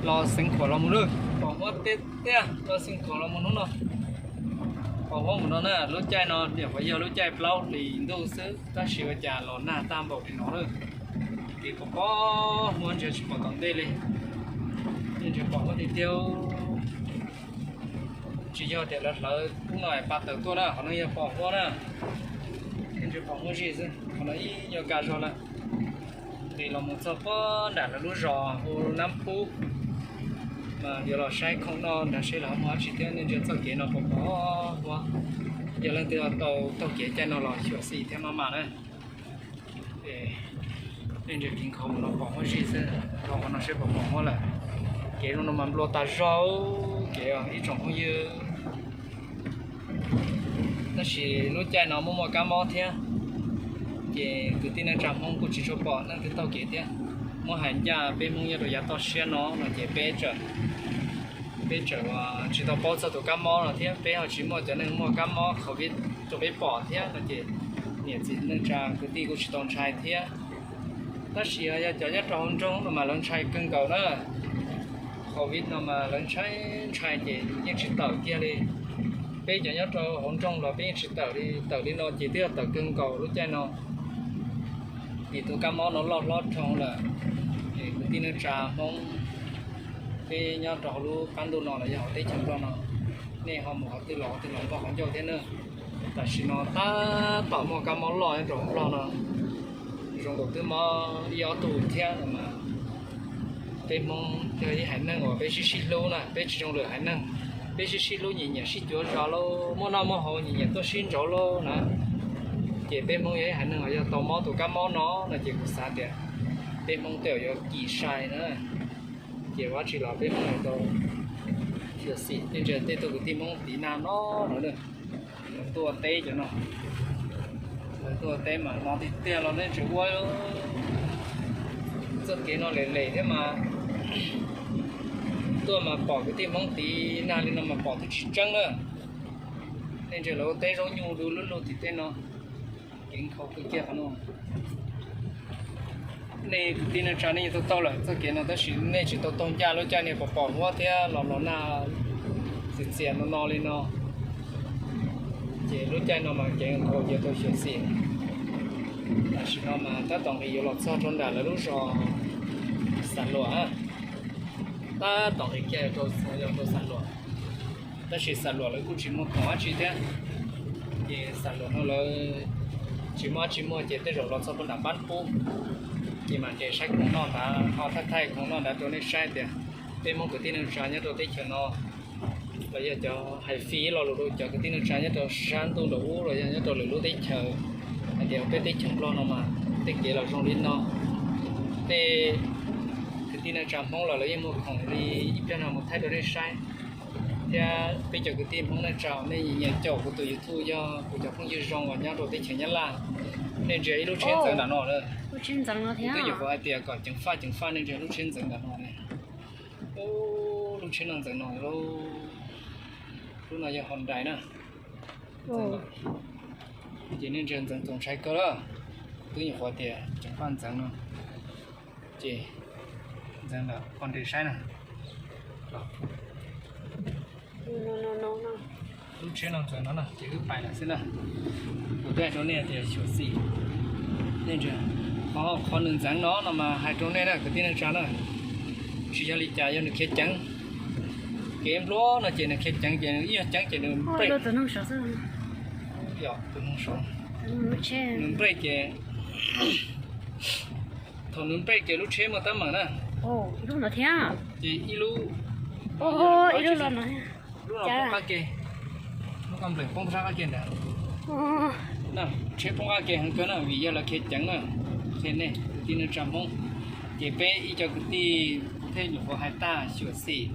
Los xeev khuam los mus lawm, pom huab tiag tiag, los xeev khuam los mus hnub no. Pom huab mus no na, lub caij no nyuam qhuav yog lub caij plaub hlis ntuj xwb, tab sis ua cas los nag tag npaum li no lawm. Kev pom pom huab ntsia tsis pom tom ntej li, yeej ntsia pom huab tiag tiag. Tsis yog tias lawv hlawv ub no pa tawm tuaj na, qhov no yog pom huab na, yeej ntsia pom huab zij xwb, qhov no ib nyuag kaj zog lawm. Nqis los mus txog puag nram lawv lub zos hu Nab Phub, mas yuav los saib khoom noj nrad seb lawv ho muaj dab tsi thiab, nej ntsia txoj kev no pom pom huab. Yog leej twg tau taug kev caij no los xyuam xim thiab maj mam na. Nej ntsia kev nkhaus mus no pom huab zij xwb, rau qhov no seb pom pom huab lawm. Kev zoo no mas nplua tas zog kev ib tsoom phooj ywg. Tab sis lub caij no muaj muaj kab mob thiab, ces kwv tij neej tsa Hmoob kuj tsis tshua pom leej twg taug kev thiab. Muab hais ncaj peb Hmoob nyob rau yav toj siab no no ces peb tseem, peb tseem tsis tau paub txog tus kab mob no thiab, peb ho tsis muaj cov neeg muaj kab mob covid rau peb pom thiab no ces niam txiv neej tsa kwv tij kuj tsis tau ntshai thiab. Tab sis yog cov nyob rau hauv nroog no mas lawv ntshai kawg nkaus na. Covid no mas lawv ntshai ntshai ces yeej tsis tawm kiag li. Peb cov nyob rau hauv nroog los peb yeej tsis tawm li, tawm li no ces twb yog tawm kawg nkaus lub caij no. Vim tus kab mob no loj hlob dhau lawm, es kwv tij neej tsa Hmoob, peb nyob rau hauv lub qab ntuj no los yog hauv teb chaws Nplog no, nej ho mus qhov twg los qhov twg los npog qhov ncauj thiab na. Tam sim no tab tom muaj kab mob loj nyob rau hauv Nplog no, zoo nkaus twb mob ib ob tug thiab no mas. Peb Hmoob yog ib haiv neeg uas peb sib sib hlub na, peb tsis zoo lwm haiv neeg. Peb sib sib hlub nyiam nyiam sib cuav zos lauj, muaj noj muaj haus nyiam nyiam tuaj sib ntsauv lauj na. Ces peb Hmoob yog ib haiv neeg uas yog tau mob tus kab mob no no ces kuv xav tias peb Hmoob tej zaum yuav kim sai na. Ces ua dab tsi los peb Hmoob tau xyuam xim. Nej ntsia tej tug kwv tij Hmoob tiv nag no no, lawv tuaj teb cov no, lawv tuaj teb mas no tiag tiag los nej tseem ua txoj kev no lem lem thiab mas. Tuaj mas pom kwv tij Hmoob tiv nag li no mas pom twb tsis tseeb na. Nej ntsia lawv ua teb zaub nyuj du lub lug tim tej no, kev nkhaus kawg kiag qhov no. Nej kwv tij neej tsa nej yeej tau taug lawm txoj kev no tab sis nej tsis tau taug ncaj lub caij no pom pom huab thiab los los nag txias txias no no li no. Ces lub caij no mas kev nkhaus ces tau xyuam xim. Tam sim no mas tab tom nqis yuav los txog rau nram lawv lub zos Xam Luam, tab tom nqis kiag rau, yog rau Xam Luam. Tab sis Xam Luam lawv kuj tsis muaj khoom dab tsi thiab, ces Xam Luam no lawv tsis muaj dab tsi muag ces tej zaum los txog rau nram Npab Pub, ces mam nres saib khoom noj ntawd ho thaij thaij khoom noj ntawd rau nej saib tias peb Hmoob kwv tij neej tsa nyob rau teb chaws no los yog cov hais fij lo lus rau cov kwv tij neej tsa nyob rau sab ntuj nraum ub los yog nyob rau lwm lub teb chaws hais tias peb teb chaws Nplog no mas tej kev los zoo li no. Tej kwv tij neej tsa Hmoob los lawv yeej muaj khoom li ib pliag no mus thaij rau nej saib. Thiab peb cov kwv tij Hmoob neej tsa nej nyiam caum kuv tus YouTube yog kuv cov phooj ywg zoo uas nyob rau teb chaws Nyab Laj, nej ntsia ib lub tsheb ntxeev nram no lawm. Kuv twb nyuam qhuav hais tias kom ceev faj ceev faj nej ntsia lub tsheb ntxeev nram no ne. Lub tsheb no ntxeev no, lub no yog Hyundai na. Ces nej ntsia ntxeev txaus ntshai kawg lawm. Kuv twb nyuam qhuav tias ceev faj ntxeev no. Ces ntxeev ntawm poj nreg saib na. Lub tsheb no ntxeev no na ces wb pais lawm xwb na. Kuv twb hais rau nej tias xyuam xim. Nej ntsia, qhov nws ntxeev no no mas hais rau nej na kwv tij neej tsa na, tsis yog li cas yog nws khiav ceev. Kev nplua no ces nws khiav ceev ces nws ib yog ceev ces nws nplej. Nws nplej ces, thaum nws nplej ces lub tsheb muaj teeb meem na. Ces ib lub, lub no poob qab ke, lub koj nplees poob sab qab ke ntawd. Tsheb poob qab ke heev kawg na vim yog lawv khiav ceev na. Qhia nej kwv tij neej tsa Hmoob, ces peb ib co kwv tij thiaj nyuam qhuav hais tag xyuam xim.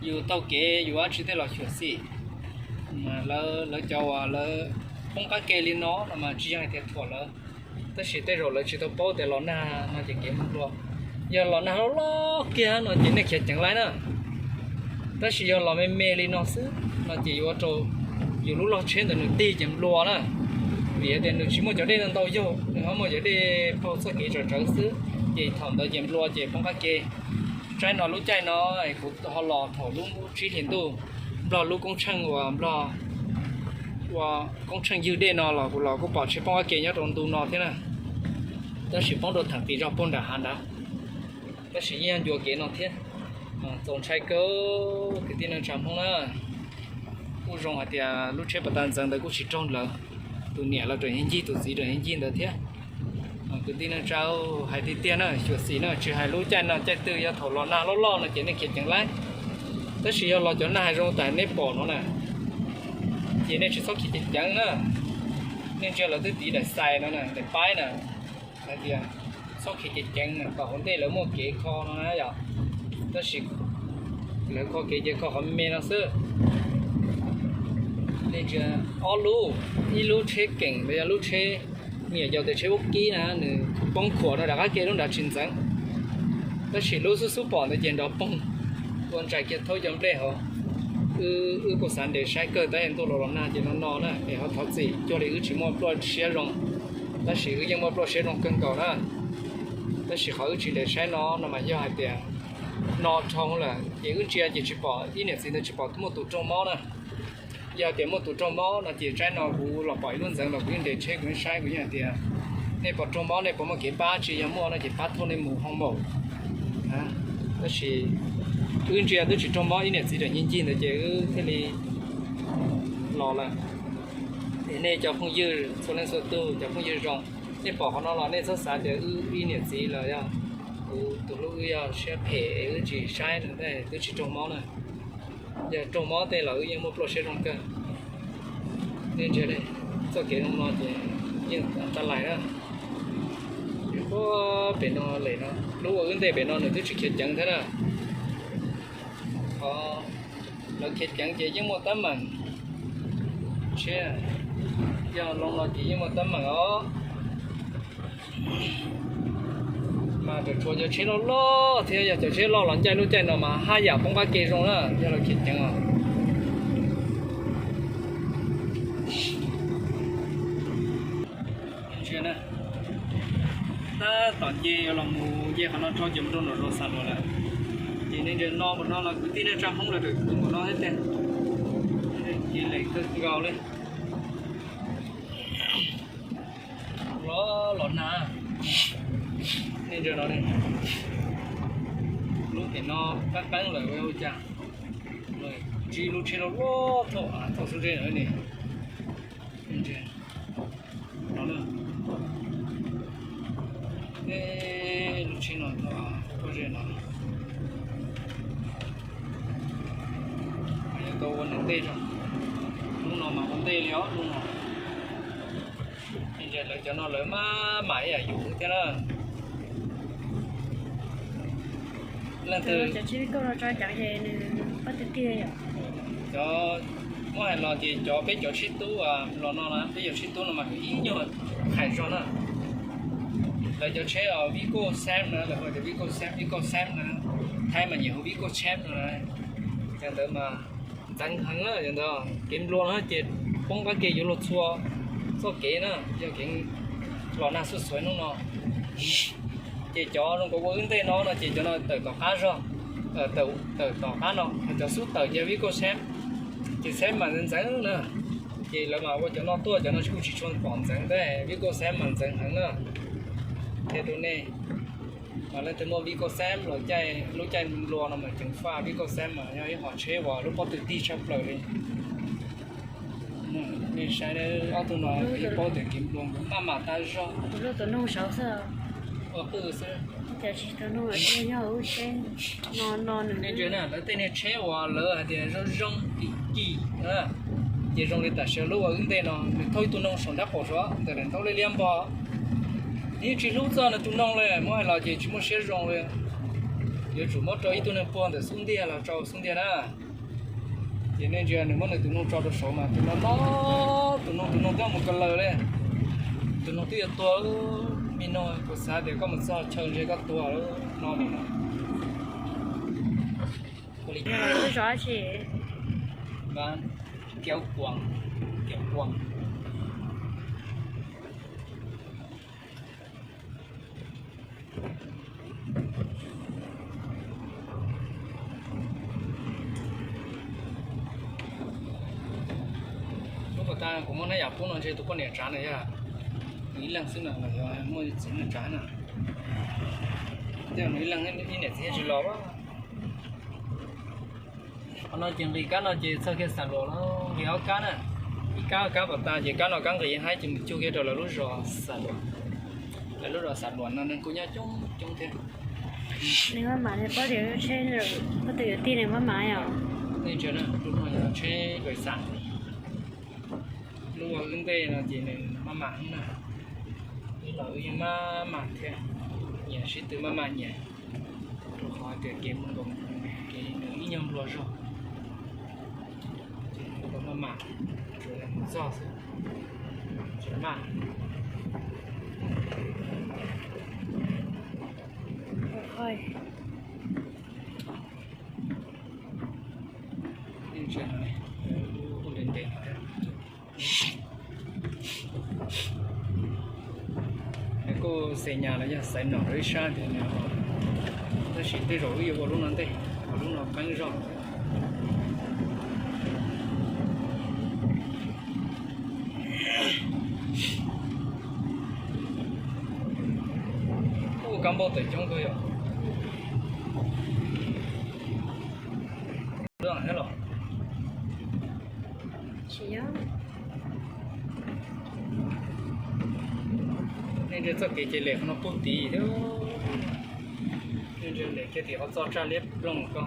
Yus taug kev yus ua dab tsi thiaj los xyuam xim. Lawv cov uas lawv poob qab ke li no no mas tsis yog hais tias thuam lawv, tab sis tej zaum lawv tsis tau paub tias los nag no ces kev nplua. Yog los nag loj loj kiag no ces nej khiav ceev laij na. Tab sis yog los me me li no xwb no ces yuav ua rau yus lub log tsheb ntawd nws tig ces nplua na. Vim hais tias nws tsis muaj cov dej ntau yaug, nws ho muaj cov dej paug txoj kev tsawv tsawv xwb, ces thaum ntawd ces nplua ces poob qab ke. Saib no lub caij no kuv ho los thaum lub tsib hlis ntuj, Nplog lub koob tsheej uas Nplog ua koob tsheej ywg dej no los kuv los kuj pom tsheb poob qab ke nyob rau ntu no thiab na. Tab sis poob rau thaum tim zog puag nram hav ntawd, tab sis yeej ncua kev no thiab. Txaus ntshai kawg kwv tij neej tsa Hmoob na. Kuj zoo hais tias lub tsheb pas tas ntxeev ntawd kuj tsis raug lawv, tus niam los tseem ncig, tus txiv tseem ncig ntawd thiab. Kwv tij neej tsa, hais tiag tiag na, xyuam xim na, tsis hais lub caij no caij twg yog thaum los nag loj loj no ces nej khiav ceev lawm. Tab sis yog los cov nag zoo tas nej pom no na, ces nej tsis txhob khiav ceev ceev na. Nej ntsia lawv twb tiv daim xais no na, daim paib na, hais tias txhob khiav ceev ceev na, kom hauv ntej lawv muaj kev kho no na yom. Tab sis lawv kho kev ces kho qhov me no xwb. Nej ntsia ob lub, ib lub tsheb keem los yog lub tsheb, me nyuam yaus tias tsheb ub kib na, nws poob khuam rau nram qab ke lub nrad tsis ntxeev. Tab sis lub xub xub pom ntawd ces nrov poog, ua ntsais kiag thaub cov nplej hauv. Wb, wb kuj xav nres saib kawg tab sis ntuj los los nag ces no no na es ho thov txim cuag li wb tsis muaj pluaj siab zoo, tab sis wb yeej muaj pluaj siab zoo kawg nkaus na. Tab sis qhov wb tsis nres saib no no mas yog hais tias no dhau lawm ces wb ntsia ces tsis pom, ib niam txiv ntawd tsis pom muaj tus raug mob na. Yog tias muaj tus raug mob no ces tsaib no kuv los pom ib lub ntxeev los kuv yeej nres tsheb kuv yeej saib, kuv yeej hais tias nej puas raug mob, nej puas muaj kev pab, tsis yog muaj no ces pab thauj nej mus hoo maum. Tab sis wb ntsia twb tsis raug mob, ib niam txiv tseem ncig ncig ntawd ces wb thiaj li los lawm. Es nej cov phooj ywg txhua leej txhua tus, cov phooj ywg zoo, nej pom qhov no los nej txhob xav tias wb ib niam txiv los yog kuv tus hlub wb yog siab phem wb tsis saib no, twb tsis raug mob na. Yog raug mob tej los wb yeej muaj pluaj siab zoo kawg. Nej ntsia, txoj kev zoo no ces yeej tas lais na. Puag pem no lem no, lub ua wb ntej pem no nws twb tsis khiav ceev thiab na. Qhov lawv khiav ceev ces yeej muaj teeb meem, tsheb, yog loo no ces yeej muaj teeb meem os. Mas tseem tshuav cov tsheb loj loj thiab, yog cov tsheb loj los ncaij lub caij no mas haj yam poob qab ke zoo na, yog lawv khiav ceev os. Tab tom nce yuav los mus nce qhov no rau ces mus rau nram zos Xas Luas lawm. Ces nej ntsia no mus no los kwv tij neej tsa Hmoob lawv tseem khwv mus no thiab tiag. Ces lem kawg nkaus li. Los los nag. Nej ntsia no, lub pem no qeeb qeeb lawm ua cas. Ntsib lub tsheb loj loj thauj, thauj xub ntseb lawm ne. Lub tsheb no thauj pob zeb no. Mas yuav tau ua ntej tso. Lub no mas ua ntej li os lub no. Lawv cov no lawv maj mam ib yam yus thiab na. Leej twg, cov, muab hais los ces cov, peb cov tsheb tub los no na, peb cov tsheb tub no mas nws ib nyuag hais zog na. Lawv cov tsheb Vigo Sam na, lawv hu tias Vigo Sam, Vigo Sam na, Thaib mas nyiam hu Vigo Sam no na. Cov ntawd mas ntxeev heev na, cov ntawd kev nplua no ces poob qab ke yuav luag txhua txoj kev na, yog kev los nag xuj xuav hnub no. Ces cov zoo nkaus ua wb ntej no no ces cov no tawm tom qab zog, tawm tom qab no, cov xub tawm ces Vigo Sam, ces Sam mas ntxeev na. Ces lawv mas ua cov no tuaj, cov no kuj tsis tshua pom ntxeev tab, Vigo Sam mas ntxeev heev na. Qhia rau nej, mas leej twg muaj Vigo Sam los caij, lub caij nplua no mas ceev faj, Vigo Sam mas yog ib qho tsheb uas lub pob tw dig tshaj plaws li. Nej saib ob tug no, ib paub tias kev nplua maj mam tas zog. Ua qwj xwb. Nej ntsia na, lawv tej niag tsheb uas lawv hais tias zoo zoo kim kim, ces zoo li tam sim lub ua wb ntej no, nws thauj ib tug noog saum nrab qaum sav ntawm daim ntaub liab liab npog. Nws yeej tsis hlub txog nws tus noog li, muab hais los ces tsis muaj siab zoo li. Yuav tsum muab rau ib tug neeg puag ntawm xub ntiag los rau xub ntiag na. Ces nej ntsia nws muab nws tus noog tso rau saud mas tus noog no, tus noog, tus noog twb mus ko laws li. Tus noog twb yuav tuag, me noog, kuv xav tias koj mus txog chaw ntshe koj tuag lawm no. Lub zos tsi? Kéo Cuông, Kéo Cuông. Tag kuv muab hnab yam pub no ntshe tus poj niam tsav na yog nws ib leeg xwb no los yog muaj txiv neej tsav na. Tej nws ib leeg ib niam txiv tsis los. Qhov no ces nqis kab no ces txog kiag Xam Luam los nqis ob kab na. Ib kab kab pas tas ces kab no kab nqis haib ces mus cug kiag rau lawv lub zos Xam Luam. Lawv lub zos Xam Luam no neeg kuj nyob coob coob thiab. Nws maj mam li pab tias tsheb, pab tus yuav tij nws maj mam yom. Nej ntsia na, lub no yog tsheb kawm xam. Lub ua wb ntej no ces nws maj mam na, wb los wb yeej maj mam thiab, nyias sib tw maj mam nyias, rau qhov tias kev mus nkaus kev nws ib nyuag nplua zog, ces nws maj mam, tsuas yog mus txog xwb, tsis maj. Kuj xes nyas los yog xaiv nom rau ib sab tias, tab sis tej zaum wb yuav ua lub no ntej, ua lub no qeeb zog. Kuj kab npauj tawm coob kawg yom. Los, nej ntsia txoj kev ces lem qhov no puag tid thiab, nej ntsia lem kiag tim qhov txoj tsaj liab ploog ko.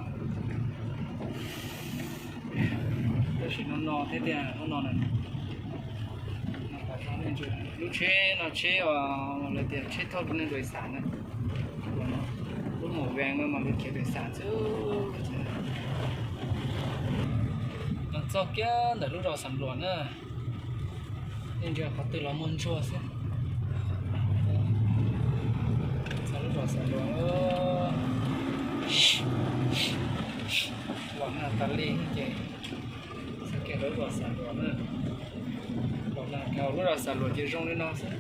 Tab sis no no thiab tiag, lub no na. Lub tsheb no tsheb uas lawv tias tsheb thauj rau neeg dua xav na. Lub mus vees no mas lawv khiav dua xav xwb. Los txog kiag ntawm lub zos Xam Luam na. Nej ntsia qhov twg los muaj ntsuag xwb. Txog lub zos Xam Luam, los nag tas li ces txog kiag lub zos Xam Luam na. Los nag dhau lub zos Xam Luam ces zoo li no xwb.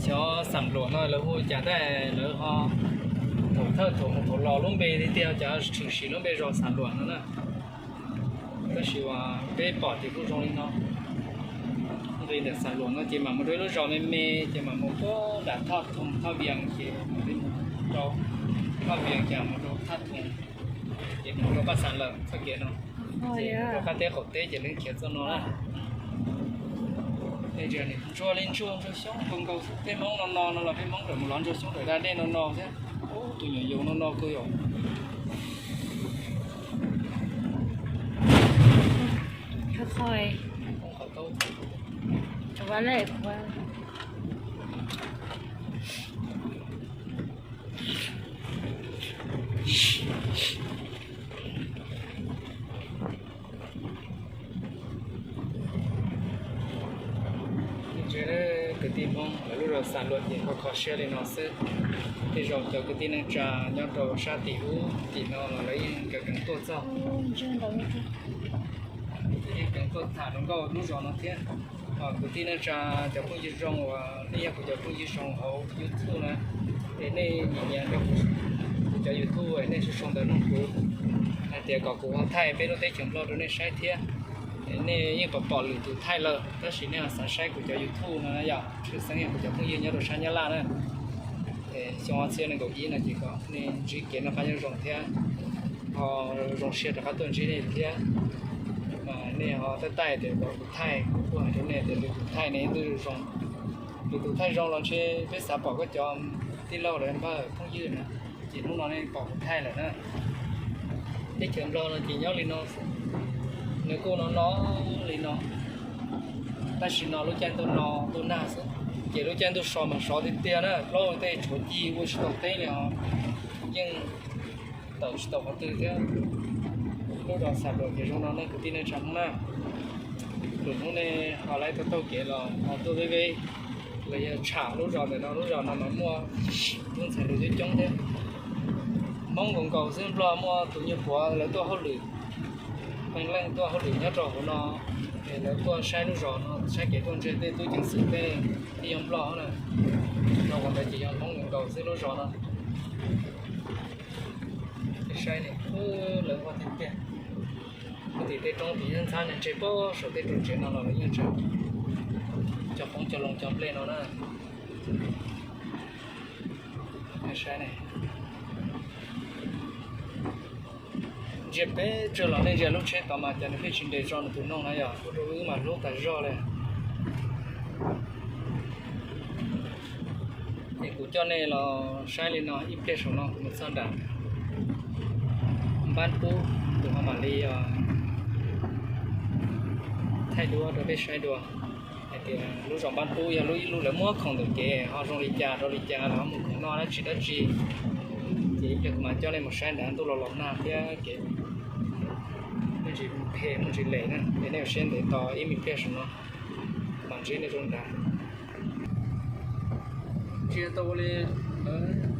Xyov Xam Luam no lawv hu cas tab lawv ho thaum thawj thaum mus thaum los lub npe tiag tiag cas tshwm sim lub npe zos Xam Luam no na. Tab sis uas peb pom ces kuj zoo li no. Nqis ntawm Xam Luam no ces mam mus rau ib lub zos me me ces mam mus puag nram Thoj Thoo Thoj Vias ces mam li mus rau Thoj Vias ces mus rau Thoj Thoo ces mus rau Paj Xas lawm txoj kev no. Ces rau qab teb qaum teb ces lawv khiav txoj no na. Ntsuag li ntsuag, ntsuag xyoob nkaus nkaus xwb. Peb Hmoob no no no los peb Hmoob rawm mus lov ntsuag xyoob rawm da dej no no thiab. Tus nyuam yaus no no kuj yog. Kwv tij Hmoob, lawv lub zos Xam Luam ces kho kho siab li no xwb. Tej zaum cov kwv tij neej tsa nyob rau sab tim ub tim no los lawv yeej kawm keev tuaj txog. Yeej kawm keev tuaj tham hluas nkauj lub zos no thiab. Kwv tij neej tsa, cov phooj ywg zoo uas nej yog kuv cov phooj ywg zoo hauv YouTube na, es nej nyiam nyiam rau kuv cov YouTube es nej sau sau ntawv nug kuv hais tias kom kuv ho thaij peb lub teb chaws Nplog rau nej saib thiab. Nej yeej pom pom lwm tus thaij lawm tab sis nej ho xav saib kuv cov YouTube no yom, tshwj xeeb yog kuv cov phooj ywg nyob rau sab Nyab Laj na. Xyoo ob txhiab nees nkaum ib no ces kom nej ntsib kev noj qab nyob zoo thiab ho zoo siab rov qab tuaj ntsib nej thiab. Mas nej ho taij taij tias kom kuv thaij, kuv kuj hais rau nej tias lwm tus thaij ne yeej twb zoo. Lwm tus thaij zoo los ntshe peb xav pom koj cov tij laug lawv npawg phooj ywg na, ces hnub no nej pom kuv thaij lawm na. Teb chaws Nplog no ces nyob li no, nws kuj no no li no. Tab sis no lub caij ntuj no ntuj nag xwb, ces lub caij ntuj so mas sov tiag tiag na, plaub tej tshuav ci ua tsis tau teb li os, yeej tawm tsis tau qhov twg thiab. Lub zos Xam Luam ces zoo no nej kwv tij neej tsa Hmoob na. Lwm hnub nej ho laiv tau taug kev los ho tuaj veb veb, los yog tsham lub zos ntawm no, lub zos no mas muaj tub ntxhais hluas coob coob thiab. Hmoob nkaus nkaus xwb, Nplog muaj tus nyuag puav lawv tuaj hauj lwm, leej leej tuaj hauj lwm nyob rau hauv no, es lawv tuaj saib lub zos no, saib kev tuaj ntseg tej tub ceev xwm tej, tej yog Nplog na. Rau qhov ntawd ces yog Hmoob nkaus nkaus xwb lub zos no. Saib ne, lawv ua tiag tiag. Tim tej roob tim nyob ntxhab ntseg pem saum tej roob tsev no los yeej tseem cog qoob cog loo cog nplej no na. Saib ne, ntsia pem tsawg los nej ntsia lub tsheb tod mas cas nws pheej tsis nres tso nws tus noog na yog, ua rau wb mas hlub tas zog li. Es kuv coj nej los saib li no ib pliag saum no kuv mus txog nram Npab Pub, kuv ho mam li thaij duab rau peb saib dua hais tias lub zos Npab Pub yog lub ib lub lawv muab khoom ntawm kev ho zoo li cas rau li cas los ho mus khoom noj dab tsi dab tsi. Ces ib pliag kuv mam coj nej mus saib nrad ntuj los los nag thiab kev muaj ntsis phem muaj ntsis lem na, es nej ua siab ntev tos ib me pliag saum no mam ntsib nej rau nrad. Ntsia tau ua li lawv